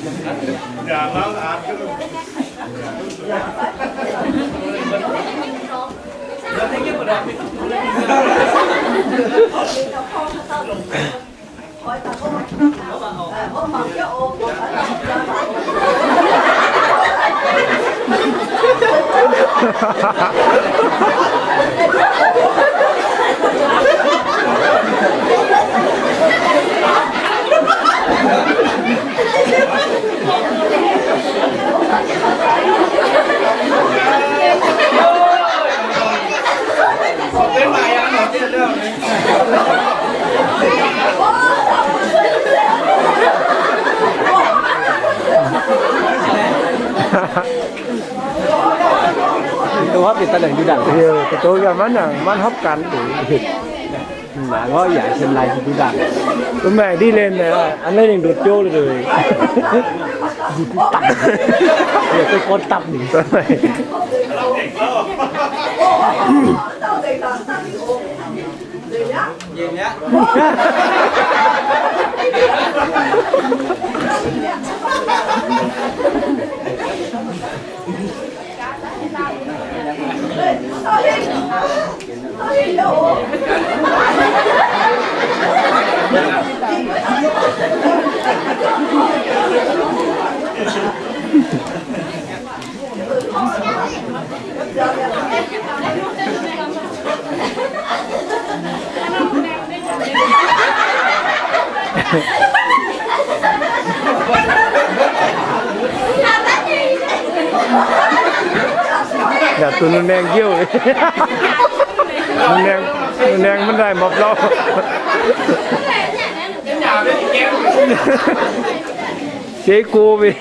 Dongh hopv yietc daaih lengc duqv ndaangc. Maiv nangc, maiv hopv ganh. Mangc ngorc yaac cien lai duqv ndaangc. Mv baac ndiev länh, an naaiv ninh nduqc jouv liuz, yie duqv dapv, yie duqv gorngv dapv ninh. Yaac duqv ninh maengh njiouv. Ninh maengh, ninh maengh maiv daaih mopv lauh. Jeiv go mingh.